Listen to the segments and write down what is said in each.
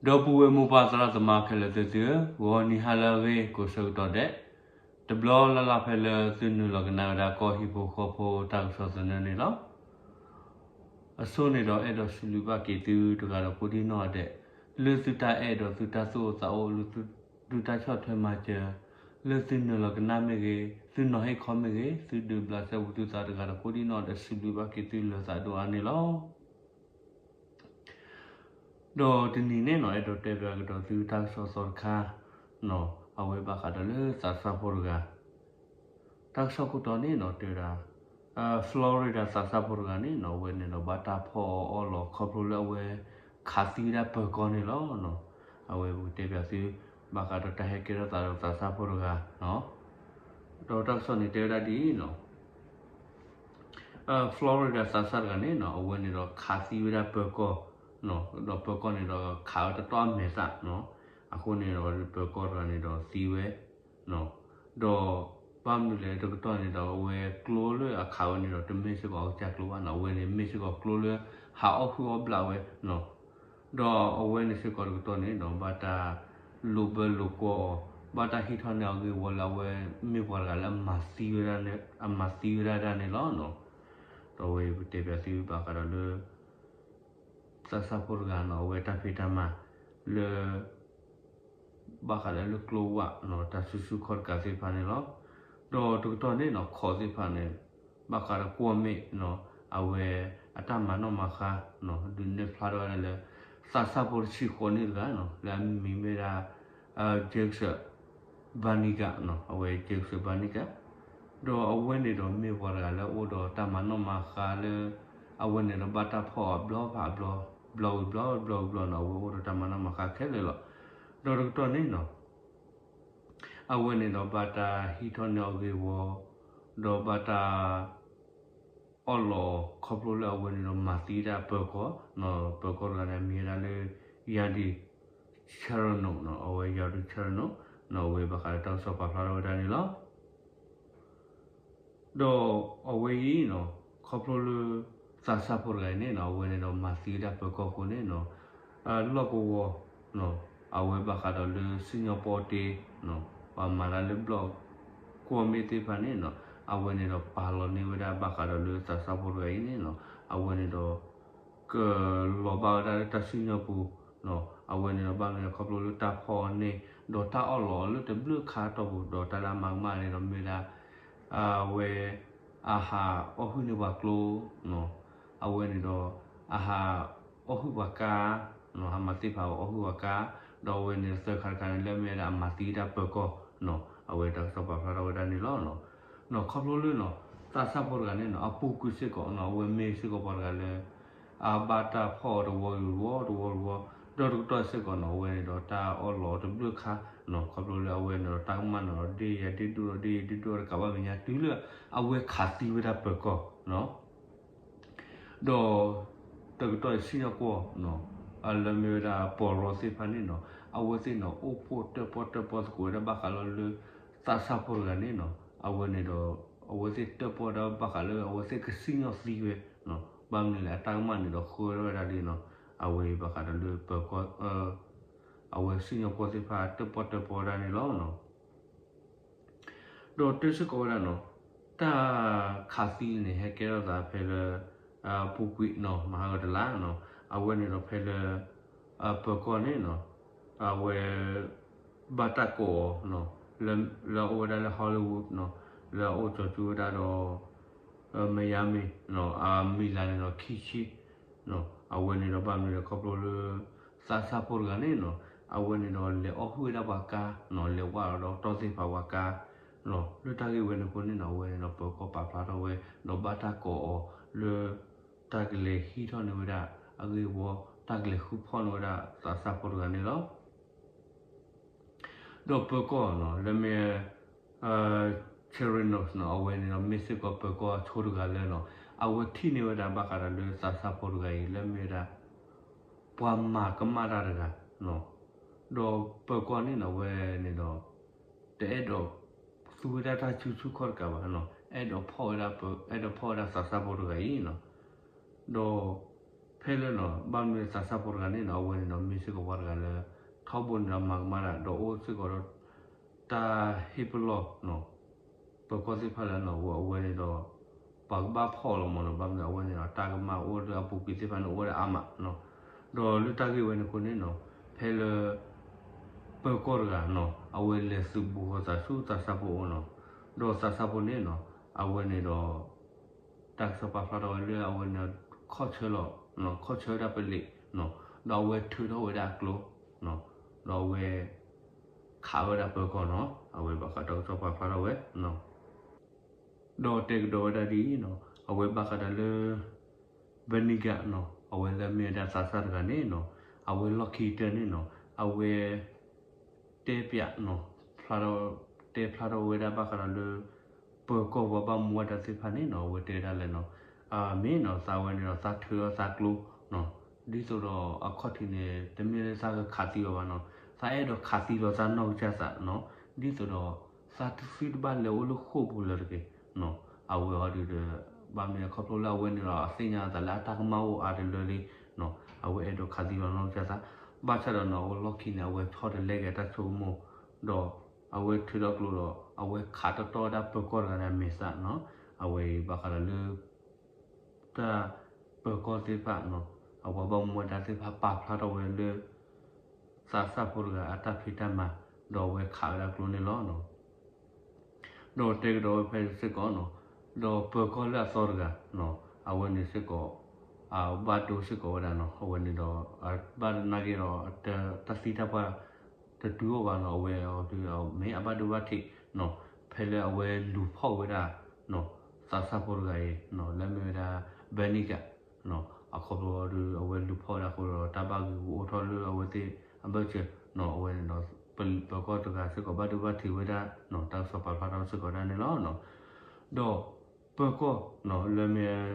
ဒီပုၢ်ဝဲၢ်မိၢ်ပၢ်သရၣ်သမါခဲလၢာ်သ့ၣ်သုဧၢ, ဂီၤနံၤဟါလၢအဂ့ၤကိးဆၢကတီၢ်ဒဲး, တဘျီလၢ်လၢ်ဖဲလၢသုနုာ်လီၤကနၣ်ဝဲဒၣ်ကီၢ်ဟံၣ်ဖိဃီဖိတၢ်ကစီၣ်သနၢၣ်န့ၣ်လီၤ. အဆိန့ၣ်ဒီးအဲၣ်ဒိးစံးဘျုးဘၣ်က့ၤသုတဂၤဒီးကိးဒံၣ်နီၣ်ဒဲး, လၢသုတၢ်အဲၣ်ဒီးသုတၢ်သူၣ်အိၣ်သးအိၣ်လၢသုတၢ်ဆီၣ်ထွဲမၤစၢၤ, လၢသုနုာ်လီၤကနၣ်မ့ၢ်ဂ့ၤ, သုနီၤဟ့ၣ်ခီမ့ၢ်ဂ့ၤ, သုဒုးဘျးစဲဘူးသုသးတဂၤဒီးကိးဒံၣ်နီၣ်ဒဲး စံးဘျုးဘၣ်က့ၤသုလၢသးဒိၣ်အါန့ၣ်လီၤ. ဒီးတနံၤန့ၣ်နီၣ် အဲၣ်ဒိးတဲဘၣ်ကဒီးသုတၢ်ကစီၣ်သီတခါ, အဝဲဘၣ်ဃးဒီးလၢသးစၢ်ဖိတဂၤ, တၢ်ကစီၣ်ခိၣ်တီန့ၣ်နီၣ် တဲဝဲဒၣ်, Florida သးစၢ်ဖိတဂၤန့ၣ်နီၣ် အဝဲန့ၣ်ဒီးဘၣ်တၢ်ဖီၣ်အီၣ်အီလီၤခီဖျိလၢအဝဲခးသံဝဲဒၣ်ပၢၤကီၢ်န့ၣ်လီၤ. အဝဲပကတဲဘၣ်သု ဘၣ်ဃးဒီးတၢ်ဟဲကဲထီၣ်သးဒီးသးစၢ်ဖိတဂၤ ဒီးတၢ်ကစီၣ်န့ၣ်တဲဝဲဒၣ်ဒ်အံၤနီၣ်, Florida သးစၢ်တဂၤန့ၣ်နီၣ် အဝဲန့ၣ်ဒီးခးသံဝဲဒၣ်ပၢၤကီၢ်, ဒီးပၢၤကီၢ်န့ၣ်ဒီးခးဝဲတတီၢ်အမဲာ်သၣ်, အဃိန့ၣ်ဒီးပၢၤကီၢ်တဂၤန့ၣ်ဒီးသံဝဲ, ဒီးဘၣ်မနုၤလဲၣ်တကတီၢ်န့ၣ်ဒီး အဝဲကျိလၢအခးဝဲန့ၣ်ဒီး တမ့ၢ်စ့ၢ်ကီးအကစၢ်ကျိဘၣ်နီၣ်, အဝဲန့ၣ်မ့ၢ်စ့ၢ်ကီးကျိလၢဟးအီၣ်ဟုၣ်အီၣ်ဘျးဝဲ ဒီးအဝဲန့ၣ်စ့ၢ်ကီးတကတီၢ်န့ၣ်ဒီး ဘၣ်တၢ်လိာ်ဘၢလိာ်ကွီၢ်အီၤ, ဘၣ်တၢ်ဟံးထီၣ်န့ၢ်အီၤဂ့ၢ်ဝီလၢအဝဲမ့ၢ်ပှၤတဂၤလၢအမၤသံဝဲဒၣ်န့ၣ်, အမၤသံဝဲဒၣ်ဒၣ်န့ၣ်လီၤ. ဒီးအဝဲပတဲပၠးသုဘၣ်ဃးဒီးလၢ သးစၢ်ဖိတဂၤနီၣ် အဝဲတၢ်ဖံးတၢ်မၤလၢ ဘၣ်ဃးဒီးလၢကျိဝၣ် တၢ်စုဆူၣ်ခီၣ်တကးသ့ၣ်တဖၣ်န့ၣ်လီၤ. ဒီးတကတီၢ်န့ၣ်နီၣ် ခီၣ်သ့ၣ်တဖၣ်န့ၣ် ဘၣ်ဃးဒီးကွီၢ်မ့ၣ်နီၣ် အဝဲအတၢ်မၤနီၣ်မၤဃါ ဒုးနဲၣ်ဖျါထီၣ်ဝဲဒၣ်လၢ သးစၢ်ဖိတဆံဃိးနံၣ်တဂၤနီၣ် လၢအမံၤမ့ၢ်ဒၣ် Joseph Barnegard နီၣ်, အဝဲ Joseph Barnegard ဒီးအဝဲန့ၣ်ဒီးမ့ၢ်ပှၤတဂၤလၢအအိၣ်ဒီးတၢ်မၤနီၣ်မၤဃါလၢ အဝဲန့ၣ်ဒီးဘၣ်တၢ်ဖီၣ်အီၤဘျီဖးဘျီ, ဘျီဝံၤဘျီဘျီဝံၤဘျီနီၣ် အဝဲအိၣ်ဒီးတၢ်မၤနီၣ်မၤဃါခဲလၢာ်လီၤ. ဒီးတကတီၢ်န့ၣ်နီၣ် အဝဲန့ၣ်ဒီးဘၣ်တၢ်ဟံးထီၣ်န့ၢ်အီၤဂ့ၢ်ဝီ, ဒီးဘၣ်တၢ် အီၣ်လီးခီဖျိလၢအဝဲန့ၣ်ဒီးမၤသံဒၣ်ပၢၤကီၢ်, ပၢၤကီၢ်တဂၤန့ၣ် အမံၤဝဲဒၣ်လၢ Yadi Cheriano နီၣ်, အဝဲ Yadi Cheriano နီၣ် အဝဲဘၣ်ဃးဒီးတၢ်ကစီၣ်ပာ်ဖျါထီၣ်ဝဲဒၣ်န့ၣ်လီၤ. ဒီးအဝဲအံၤနီၣ် ခီဖျိလၢ သးစၢ်ဖိတဂၤအံၤန့ၣ်နီၣ် အဝဲန့ၣ်ဒီးမၤသံဝဲဒၣ်ပၢၤကီၢ်အဃိန့ၣ်နီၣ် လီၢ်ကဝီၤ အဝဲဘၣ်ဃးဒီးလၢစံၣ်ညီၣ်ပီၣ်တ့ ပှၤမၤတၢ်လၢဘျီၣ်ကွီၢ်မ့ၣ်သ့ၣ်တဖၣ်န့ၣ်နီၣ် အဝဲန့ၣ်ဒီးပာ်လီၤန့ၢ်ဝဲဒၣ်ဘၣ်ဃးဒီးလၢသးစၢ်ဖိတဂၤအံၤန့ၣ်နီၣ် အဝဲန့ၣ်ဒီး ကလီၤဘၣ်ဝဲဒၣ်လၢတၢ်စံၣ်ညီၣ်ပူၤ အဝဲန့ၣ်ဒီးဘၣ်မနုၤလဲၣ်ခီဖျိလၢတၢ်ဖီၣ်အီၤန့ၣ် ဒီးတၢ်အီၣ်လီးအီၤလၢတဘျုးခါအတီၢ်ပူၤ ဒီးတၢ်လၢအမၤကမၣ်န့ၣ်ဒီးမ့ၢ်ဝဲဒၣ် အဝဲ အဟးအီၣ်ဟုၣ်န့ၢ်ပှၤကျိ အဝဲန့ၣ်ဒီး အဟးအီၣ်ဟုၣ်ပှၤကါ ဟးမၤသ့ၣ်ဖးအီၤအီၣ်ဟုၣ်ပှၤကါ ဒီးအဝဲန့ၣ်သၢခါတခါန့ၣ် လၢမ့ၢ်ဝဲဒၣ်အမၤသံဝဲဒၣ်ပၢၤကီၢ် အဝဲတၢ်ကစီၣ်ပာ်ဖျါထီၣ်ဝဲဒၣ်န့ၣ်လီၤ. ခီဖျိလၢ သးစၢ်ဖိတဂၤန့ၣ်နီၤ အပူၤကွံာ်စ့ၢ်ကီးနီၤ အဝဲမ့ၢ်စ့ၢ်ကီးပှၤတဂၤလၢ အဘၣ်တၢ်ဖီၣ်အီၤတဝီတဝီ တဝီတဝီ ဒီးတကတီၢ်စ့ၢ်ကီးနီၤ အဝဲန့ၣ်ဒီးတၢ်အီၣ်လီးအီၤတဘျုးခါနီၤ ခီဖျိလၢအဝဲန့ၣ်ဒီးတၢ်ကမၣ်န့ၣ်ဒီး ဒ့ၣ်ယၤဒ့ၣ်ဒိၣ်ဒီး ဒ့ၣ်ယၤဒ့ၣ်ဒိၣ်တကးဘၣ်မဲာ်ညါ တုၤလၢအဝဲခးသံဝဲဒၣ်ပၢၤကီၢ်နီၤ ဒီး တကတီၢ်အံၤစံၣ်ညီၣ်ကွီၢ် လၢမ့ၢ်ဝဲဒၣ်ပီၢ်ရီသ့ၣ်တဖၣ်န့ၣ်နီၤ အဝဲသ့ၣ်န့ၣ် အိၣ်ဖှိၣ်တၢၣ်ပီၣ်တၢၣ်ပီသကိးဝဲဒၣ်ဘၣ်ဃးလီၤလၢ သးစၢ်ဖိတဂၤန့ၣ်နီၤ အဝဲန့ၣ်ဒီး အဝဲသ့ၣ်တၢၣ်ပီၣ်ဒၣ်ဘၣ်ဃးလၢအဝဲသ့ၣ်ကစံၣ်ညီၣ်သံဝဲ ဘၣ်မနုၤလဲၣ် အတၢ်ကမၣ်န့ၣ်ဒီးဃၢဝဲဒၣ်လံနီၤ အဝဲဘၣ်ဃးဒီးလၢပၢၤကီၢ် အဝဲစံၣ်ညီၣ်ကွီၢ်သ့ၣ်တဖၣ်တၢၣ်ပီၣ်တၢၣ်ပီဒၣ်န့ၣ်လီၤ. ဒီးတဲစ့ၢ်ကီးဝဲဒၣ်နီၤ တၢ်ခးသံန့ၣ် ဟဲကဲထီၣ်သးဖဲလၢ ပူၤကွံာ်နီၤ မဟါဂီၤတလါနီၤ အဝဲန့ၣ်ဒီးဖဲလၢ ပၢၤကီၢ်န့ၣ်နီၤ အဝဲ ဘၣ်တၢ်ကိးအီၤ လၢအအိၣ်ဝဲဒၣ်လၢ Hollywood နီၤ လၢအအိၣ်ကၠီၤကူဝဲဒၣ်ဒီး Miami နီၤ အမံၤလၢ်န့ၣ်ဒီးခံဆံ အဝဲန့ၣ်ဒီးဘၣ်မနုၤလဲၣ်ခီဖျိလၢ သးစၢ်ဖိတဂၤန့ၣ်နီၤ အဝဲန့ၣ်ဒီးလဲၤအီၣ်ဟုၣ်ဝဲဒၣ်ပှၤကါနီၤ လဲၤဝဲဒီးတီၢ်သ့ၣ်ဖးပှၤကါ လၢတၢ်ဂ့ၢ်ဝဲန့ၣ်အဃိန့ၣ်နီၤ အဝဲန့ၣ်ဒီးပၢၤကီၢ်ပာ်ဖျါထီၣ်ဝဲ ဒီးဘၣ်တၢ်ကိးအီၤလၢ တၢ်ကလဲၤဟံးထီၣ်န့ၢ်ဝဲဒၣ် အဂ့ၢ်ဝီ တၢ်ကလဲၤဃုဖီၣ်န့ၢ်ဝဲဒၣ်သးစၢ်ဖိတဂၤန့ၣ်လီၤ. ဒီးပၢၤကီၢ်နီၤ လၢမ့ၢ် Cherinos နီၤ အဝဲန့ၣ်ဒီးမ့ၢ်စ့ၢ်ကီးပၢၤကီၢ်အဆိတဂၤလၢနီၤ အဝဲထံၣ်န့ၢ်ဝဲဒၣ်ဘၣ်ဃးဒီးလၢသးစၢ်ဖိတဂၤအံၤ လၢမ့ၢ်ဝဲဒၣ် ပှၤမၤကမၣ်တၢ်တဂၤ ဒီးပၢၤကီၢ်န့ၣ်နီၤ အဝဲန့ၣ်ဒီး တအဲၣ်ဒိး သူဝဲဒၣ်တၢ်ဆူၣ်ဆူၣ်ခီၣ်တကးဘၣ်နီၤ အဲၣ်ဒိးဖီၣ်ဝဲဒၣ် အဲၣ်ဒိးဖီၣ်ဝဲဒၣ်သးစၢ်ဖိတဂၤအံၤနီၤ ဒီး ဖဲလၢနီၤ ဘၣ်မနုၤသးစၢ်ဖိတဂၤန့ၣ်နီၤ အဝဲန့ၣ်ဒီးမ့ၢ်စ့ၢ်ကီးပှၤတဂၤလၢ ထီဘိန့ၣ်ဒီးမၤကမၣ်တၢ် ဒီးအိၣ်စ့ၢ်ကီးဒီး တၢ်ဟ့ၣ်ပလီၢ်နီၤ ပၢၤကီၢ်သ့ၣ်တဖၣ်လၢနီၤ အဝဲန့ၣ်ဒီး ပှၤကဘၣ်ဖီၣ်လီၤမးနီၤ ဘၣ်မနုၤအဝဲန့ၣ်ဒီး တၢ်ကမၣ်အိၣ်လၢအပူၤကွံာ်သ့ၣ်တဖၣ်န့ၣ် အိၣ်ဝဲဒၣ်အါမးနီၤ ဒီးလၢတၢ်ဂ့ၢ်ဝဲန့ၣ်အဃိန့ၣ်နီၤ ဖဲလၢ ပၢၤကီၢ်တဂၤနီၤ အဝဲလဲၤသုးဘူးဃီၤသးဆူသးစၢ်ဖိအအိၣ်နီၤ ဒီးသးစၢ်ဖိန့ၣ်နီၤ အဝဲန့ၣ်ဒီး တၢ်ကစီၣ်ပာ်ဖျါထီၣ်ဝဲလၢအဝဲန့ၣ် ခီၣ်ဆၢလီၤ ခီၣ်ဆၢဝဲဒၣ်ပလံးနီၤ ဒီးအဝဲထုးထီၣ်ဝဲဒၣ်အကျိနီၤ ဒီးအဝဲ ခးဝဲဒၣ်ပၢၤကီၢ်နီၤ အဝဲဘၣ်ဃးတၢ်ကစီၣ်ပာ်ဖျါထီၣ်ဝဲနီၤ ဒီးတဲကဒီးဝဲဒၣ်ဒ်အံၤနီၤ အဝဲဘၣ်ဃးဒီးလၢ Benny Gantz နီၤ အဝဲလၢမ့ၢ်ဝဲဒၣ်သးစၢ်တဂၤန့ၣ်နီၤ အဝဲလီၢ်ခံကတၢၢ်န့ၣ်နီၤ အဝဲ တဲပၠးနီၤ ဖျါထီၣ် တဲဖျါထီၣ်ဝဲဒၣ်ဘၣ်ဃးဒီးလၢ ပၢၤကီၢ်ပှၤဘၣ်မူဘၣ်ဒါသ့ၣ်တဖၣ်န့ၣ်နီၤ အဝဲတဲဝဲဒၣ်လၢနီၤ မ့ၢ်နီၤ သးဝဲန့ၣ်ဒီး သးထုးအီၤသးကျိနီၤ ဒ်သိးဒီးအခီၣ်ထံးန့ၣ် တမ့ၢ်လၢသးကခးသံလီၤဘၣ်နီၤ သးအဲၣ်ဒိးခးသံလီၤသးနီၢ်ကစၢ်သးနီၤ ဒ်သိးဒီး သးတသုတဘၣ်လဲၤအိၣ်လၢဃိာ်ပူၤလၢၤတဂ့ၤနီၤ အဝဲအီၤဒုးဒီး ဘၣ်မနုၤခီဖျိလၢအဝဲန့ၣ်ဒီး အသ့ၣ်ညါအသးလၢအတၢ်ကမၣ်အိၣ်အါတလၢလံနီၤ အဝဲအဲၣ်ဒိးခးသံလီၤနီၢ်ကစၢ်သး ဘၣ်ဆၣ်ဒီးနီၤ အဝဲလီၢ်ခံန့ၣ် အဝဲဆီတလဲက့ၤအတၢ်ဆိကမိၣ် ဒီးအဝဲထုးထီၣ်ကျိဒီး အဝဲခးတီတီဝဲဒၣ်ပၢၤကီၢ်တဂၤန့ၣ်အမဲာ်သၣ်နီၤ အဝဲအံၤဘၣ်ဃးဒီးလၢ တၢ်ပၢၤကီၢ်သ့ၣ်တဖၣ်နီၤ အပှၤဘၣ်မူဘၣ်ဒါသ့ၣ်တဖၣ်ပာ်ဖျါထီၣ်ဝဲလၢ သးစၢ်ဖိတဂၤအတၢ်ဖံးတၢ်မၤ ဒီးအဝဲခးဝဲဒၣ်ကျိန့ၣ်လီၤ. ဒီးတဲကဒီးဝဲဖဲစ့ၢ်ကီးနီၤ ဒီးပၢၤကီၢ်လၢအသီတဂၤနီၤ အဝဲန့ၣ်စ့ၢ်ကီး ဘၣ်ဒိစ့ၢ်ကီးဝဲဒၣ်နီၤ အဝဲန့ၣ်ဒီး ဘၣ်သနာ်က့ဒီး တၢ်သံတၢ်ပှၢ် တတုၤအိၣ်ဘၣ်နီၤ အဝဲအီၤဒုး မ့ၢ်အဘၣ်ဒိဘၣ်ထံးနီၤ ဖဲလၢအဝဲလူၤဖီၣ်ဝဲဒၣ် သးစၢ်ဖိတဂၤအံၤနီၤ လၢမ့ၢ်ဝဲဒၣ် Benny Gantz နီၤ အခီဖျိဒုး အဝဲလူၤဖီၣ်ဝဲဒၣ်အဃိဒီး တၢ်ဘၣ်ဂ့ၤဂ့ၤအိၣ်ထီၣ်လၢအဝဲသ့ၣ်အဘၢၣ်စၢၤနီၤ အဝဲန့ၣ်ဒီး ပၢၤကီၢ်တဂၤစ့ၢ်ကီးဘၣ်ဒိဘၣ်ထံးဝဲဒၣ်နီၤ တၢ်ကစီၣ်ပာ်ဖျါထီၣ်စ့ၢ်ကီးဒၣ်န့ၣ်လီၤ. ဒီးပၢၤကီၢ်နီၤ လၢမ့ၢ်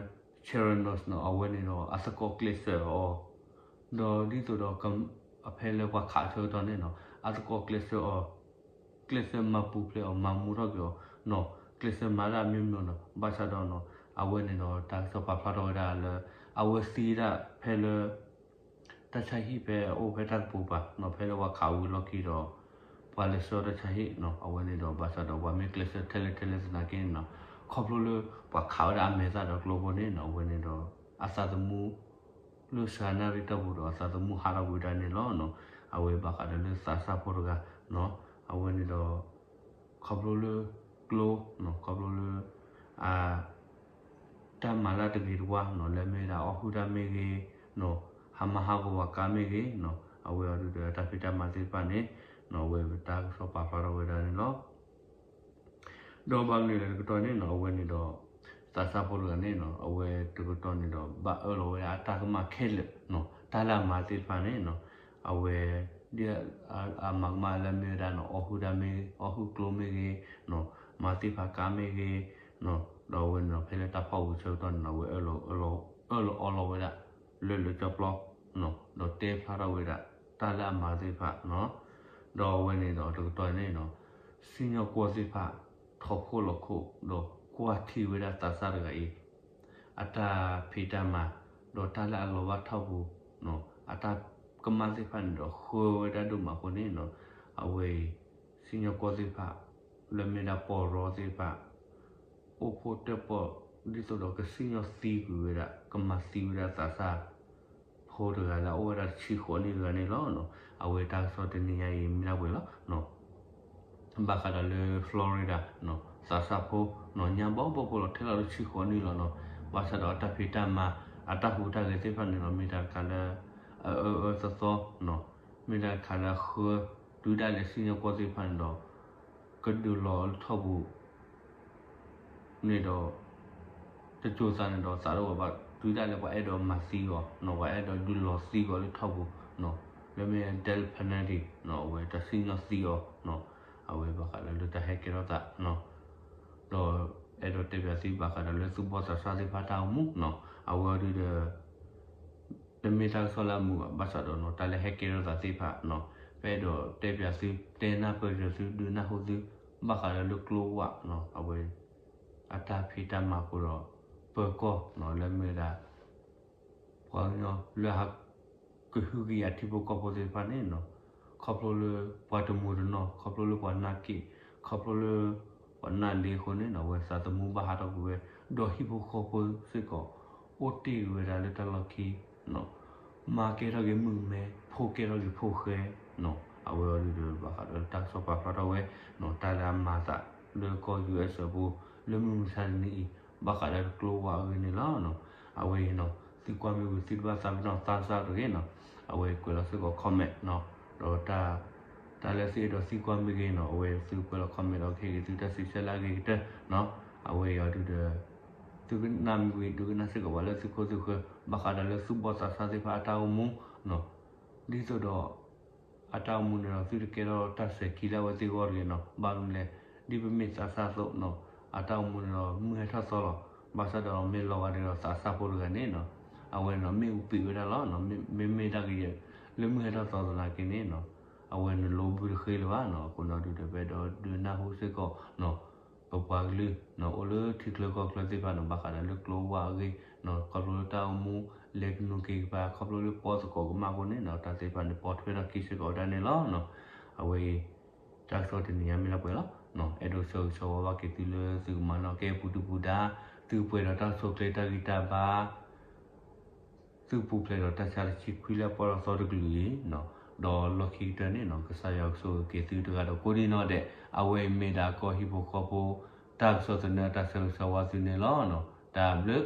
Theranos နီၤ အဝဲန့ၣ်ဒီး အသကိးကျဲးစၢးအီၤ ဒီးဒ်သိးဒီး အဖဲလၢပှၤခးအဆၢကတီၢ်န့ၣ်နီၤ အသကိးကျဲးစၢးအီၤ ကျဲးစၢးမၤပူၤဖျဲးအီၤ မၤမူထီၣ်က့ၤအီၤနီၤ ကျဲးစၢးမၤဒၣ်အမျိုးမျိုးနီၤ ဘၣ်ဆၣ်ဒီးနီၤ အဝဲန့ၣ်ဒီး တၢ်ကစီၣ်ပာ်ဖျါထီၣ်ဝဲဒၣ်လၢ အဝဲသံဒၣ်ဖဲလၢ တၢ်ဆါဟံၣ်ဖဲအအိၣ်ဖဲတၢ်ကပိၤပၤနီၤ ဖဲလၢပှၤခးဝံၤလီၢ်ခံဒီး ပှၤလဲၤဆှၢတၢ်ဆါဟံၣ်နီၤ အဝဲန့ၣ်ဒီး ဘၣ်ဆၣ်ဒီး ပှၤမ့ၢ်ကျဲးစၢးထဲလဲၣ်ထဲလဲၣ်သနာ်က့န့ၣ်နီၤ ခီဖျိလၢ ပှၤခးဝဲဒၣ်အမဲာ်သၣ်ဒီးကျိဖိန့ၣ်နီၤ အဝဲန့ၣ်ဒီး အသးသမူ လၢစှၤနၣ်ရံၣ်တီၢ်ပူၤဒီး အသးသမူဟးထီၣ်ကွံာ်ဒၣ်န့ၣ်လီၤ. အဝဲဘၣ်ဃးဒီးလၢသးစၢ်ဖိတဂၤနီၤ အဝဲန့ၣ်ဒီး ခီဖျိလၢ ကျိနီၤ ခီဖျိလၢ အ တၢ်မၤလၢတဂ့ၤတဝါနီၤ လၢမ့ၢ်ဒၣ်အီၣ်ဟုၣ်တၢ်မ့ၢ်ဂ့ၤနီၤ ဟးမၤဟးဂီၤပှၤကါမ့ၢ်ဂ့ၤနီၤ အဝဲအီၤဒုးဒီးတၢ်ဖံးတၢ်မၤသ့ၣ်တဖၣ်န့ၣ်နီၤ အဝဲတၢ်ကစီၣ်ပာ်ဖျါထီၣ်ဝဲဒၣ်န့ၣ်လီၤ. ဒီးဘၣ်မနုၤလဲၣ်တကတီၢ်န့ၣ်နီၤ အဝဲန့ၣ်ဒီး သးစၢ်ဖိတဂၤန့ၣ်နီၤ အဝဲတကတီၢ်န့ၣ်ဒီး ဘၣ်အၢၣ်လီၤဝဲဒၣ်အတၢ်ကမၣ်ခဲလၢာ်နီၤ တၢ်လၢအမၤသ့ၣ်တဖၣ်န့ၣ်နီၤ အဝဲ ဒ် အမၤကမၣ်လၢမ့ၢ်ဝဲဒၣ်နီၤ အီၣ်ဟုၣ်တၢ်မ့ၢ်ဂ့ၤ အီၣ်ဟုၣ်ကျိမ့ၢ်ဂ့ၤနီၤ မၤသ့ၣ်ဖးကါမ့ၢ်ဂ့ၤနီၤ ဒီးအဝဲန့ၣ်ဒီး ဖဲလၢတၢ်ဖီၣ်ဝံၤဆၢကတီၢ်န့ၣ်နီၤ အဝဲ အၢၣ်လီၤအီလီၤဝဲဒၣ် လၢလၢပျီပျီနီၤ ဒီးတဲဖျါထီၣ်ဝဲဒၣ် တၢ်လၢအမၤသ့ၣ်တဖၣ်နီၤ ဒီးအဝဲန့ၣ်ဒီးတကတီၢ်န့ၣ်နီၤ စံၣ်ညီၣ်ကွီၢ်သ့ၣ်တဖၣ် ထီၣ်ဖှိၣ်လီၤခိၣ် ဒီးကွၢ်ထံဝဲဒၣ်သးစၢ်တဂၤအံၤ အတၢ်ဖံးတၢ်မၤ ဒီးတၢ်လၢအလီၤဘၣ်ထီၣ်ပူၤနီၤ အတၢ်ကမၣ်သ့ၣ်တဖၣ်န့ၣ်ဒီး ဃၢဝဲဒၣ်ဒိၣ်မးအဃိန့ၣ်နီၤ အဝဲအံၤ စံၣ်ညီၣ်ကွီၢ်သ့ၣ်တဖၣ် လၢမ့ၢ်ဒၣ်ပီၢ်ရီသ့ၣ်တဖၣ် အိၣ်ဖှိၣ်တၢၣ်ပီၣ် ဒ်သိးဒီးကစံၣ်ညီၣ်သံကွံာ်ဝဲဒၣ် ကမၤသံဝဲဒၣ်သးစၢ်ဖိတဂၤလၢအအိၣ်ဝဲဒၣ်တဆံဃိးနံၣ်တဂၤန့ၣ်လီၤ. အဝဲတၢ်ကစီၣ်တနံၤညါအံၤမ့ၢ်ဒၣ်ဝဲလီၤ ဘၣ်ဃးဒီးလၢ Florida သးစၢ်ဖိနီၤ ညါဘီဘီဖိလီၤ ထဲလီၤလၢဆံဃိးနံၣ်လီၤနီၤ ဘၣ်ဆၣ်ဒီးအတၢ်ဖံးတၢ်မၤ အတၢ်ဟူးတၢ်ဂဲၤသ့ၣ်တဖၣ်န့ၣ်ဒီး မ့ၢ်တၢ်တခါလၢ အအၢအၢသီသီနီၤ မ့ၢ်တၢ်တခါလၢအဃၢ တုၤဒၣ်လဲာ်စံၣ်ညီၣ်ကွီၢ်သ့ၣ်တဖၣ်န့ၣ်ဒီး ကဒုးလီၤလၢထီၣ်ပူၤ န့ၣ်ဒီး တစိၤသးန့ၣ်ဒီး သးတအိၣ်ဘၣ် တုၤဒၣ်လဲာ်ပှၤအဲၣ်ဒိးမၤသံအီၤနီၤ ပှၤအဲၣ်ဒိးဒုးလီၤသံအီၤလၢထီၣ်ပူၤနီၤ လၢမ့ၢ် death penalty နီၤ အဝဲတၢ်စံၣ်ညီၣ်သံအီၤနီၤ အဝဲဘၣ်ဃးလၢလၢတၢ်ဟဲကဲထီၣ်သးနီၤ ဒီးအဲၣ်ဒိးတဲပၠးသုဘၣ်ဃးဒီးလၢသူၣ်ဘီၣ်သးစၢ်သ့ၣ်တဖၣ်တၢ်အိၣ်မူနီၤ အဝဲအီၤဒုးဒီး တမ့ၢ်တၢ်ကစီၣ်လၢအမုာ်ဘၣ် ဘၣ်ဆၣ်ဒီးနီၤ တၢ်လၢဟဲကဲထီၣ်သးသ့ၣ်တဖၣ်နီၤ ပအဲၣ်ဒိးတဲပၠးသု တဲနၢ်ပၢၢ်ယၢၤသု ဒုးနၢ်ဟူသု ဘၣ်ဃးဒီးလၢကျိဝးနီၤ အဝဲ အတၢ်ဖံးတၢ်မၤအဃိဒီး ပၢၤကီၢ်နီၤ လၢမ့ၢ်ဝဲဒၣ် ပှၤကညီလၢဟး ကဟုကယာ်ထံဖိကီၢ်ဖိသ့ၣ်တဖၣ်န့ၣ်နီၤ, ခီဖျိလၢပှၤတမူးတနီၤ, ခီဖျိလၢပှၤနၢ်က့ၣ်, ခီဖျိလၢ ပှၤနၢ်လ့အဃိန့ၣ်နီၤ, အဝဲသးသမူဘၣ်ဟးထီၣ်ကွံာ်ဝဲ, ဒီးဟံၣ်ဖိဃီဖိစ့ၢ်ကီး အိၣ်တ့ၢ်ဝဲဒၣ်လၢတၢ်လီၢ်ခံ မါကဲထီၣ်က့ၤမုၣ်မဲ, ဖိကဲထီၣ်က့ၤဖိဃဲနီၤ, အဝဲအံၤဒုးဒီးဘၣ်ဃးဒီးတၢ်ကစီၣ်ပာ်ဖျါထီၣ်ဝဲနီၤ, တၢ်လၢအမၤသးလၢကီၢ် ယူၣ်အ့ၣ်စၢၣ် အပူၤ လၢမုၢ်မဆါတနံၤအံၤ ဘၣ်ဃးဒီးတကျိဝါအဂ့ၢ်န့ၣ်လီၤ. အဝဲအံၤနီၤ သုကွၢ်မ့ၢ်ဝံၤသုတဘၣ်သးပ့ၤနီၣ်သးစၢ်တဂ့ၤနီၤ, အဝဲကွဲးလီၤစ့ၢ်ကီး comment နီၤ, ဒီး တၢ်လၢသုအဲၣ်ဒိးသံကွၢ်မ့ၢ်ဂ့ၤနီၤ, အဝဲသုကွဲးလီၤ comment ဒီးကဟ့ၣ်က့ၤသုတၢ်စံးဆၢလၢအဂ့ၤကတၢၢ်နီၤ, အဝဲအံၤအီၤဒုးဒီး သုကနၣ်မ့ၢ်ဝံၤ ဒုးကနၣ်စ့ၢ်ကီးပှၤလၢသုခိၣ်သုဃၢၤ ဘၣ်ဃးဒီးလၢသူၣ်ဘီၣ်သးစၢ်သ့ၣ်တဖၣ်အတၢ်အိၣ်မူနီၤ, ဒ်သိးဒီး အတၢ်အိၣ်မူန့ၣ်ဒီး သုတကဲထီၣ်တၢ်စဲၤခံလၢအဝဲသ့ၣ်အဂီၢ်တဂ့ၤနီၤ, ဘၣ်မနုၤလဲၣ်, ဒ်ပမ့ၢ်သးစၢ်အသိးနီၤ, အတၢ်အိၣ်မူန့ၣ်ဒီး မုၢ်ဟဲထီၣ်သီလီၤ, ဘၣ်ဆၣ်ဒီးမ့ၢ်လီၤဂာ်ဒီးသးစၢ်ဖိတဂၤန့ၣ်နီၤ, အဝဲန့ၣ်ဒီးမ့ၣ်အူပံာ်ဝဲဒၣ်လီၤ, မ့မ့ၢ်ဒၣ်ကယဲၢ် လၢမုၢ်ဟဲထီၣ်သီသနာ်က့န့ၣ်နီၤ, အဝဲန့ၣ်လိဘုတဃ့လၢၤဘၣ်နီၤ, အဃိန့ၣ်ဒုးဒီး ပအဲၣ်ဒိးဒုးနၢ်ဟူစ့ၢ်ကီးနီၤ ပပှၤကလုာ်နီၤ အိၣ်လၢထံချၢကီၢ်ချၢသ့ၣ်တဖၣ်နီၤ ဘၣ်ဃးဒီးလၢကျိဝါအဂ့ၢ်နီၤ ခီဖျိလၢတၢ်အိၣ်မူ လဲၤကနူးက့ၤကပၤ ခီဖျိလၢပီသကိးကမၣ်အဃိန့ၣ်နီၤ တၢ်သ့ၣ်တဖၣ်န့ၣ် ပိာ်ထွဲထီၣ်ခံစ့ၢ်ကီးဝဲဒၣ်န့ၣ်လီၤ. အဝဲအံၤ တၢ်ကစီၣ်တနံၤညါမ့ၢ်လၢပှဲၤလီၤ. အဲၣ်ဒိးဆၢဂ့ၤဆၢဝါဘၣ်က့ၤသုလၢသုကမၤနီၣ်ကဲပူၤဒုၣ်ပူၤဒါ သုကပှဲၤဒီးတၢ်ဆိၣ်ချ့တၢ်ဂံၢ်တၢ်ဘါ သုပူၤဖျဲးဒီးတၢ်ဆါတဆံခွံလၢအပီၢ်ထီၣ်သီတကလုာ်အံၤနီၤ, ဒီးလီၢ်ခံကတၢၢ်န့ၣ်နီၤ ကစၢ်ယွၤကဆိၣ်ဂ့ၤက့ၤသုတဂၤဒီးကိးဒံနီၢ်ဒဲး, အဝဲအံၤမ့ၢ်ဒၣ်ကီၢ်ဟံၣ်ဖိဃီဖိ တၢ်ကစီၣ်သန့ တၢ်ဆၢဂ့ၤဆၢဝါသုန့ၣ်လီၤ. တၢ်ဘျုး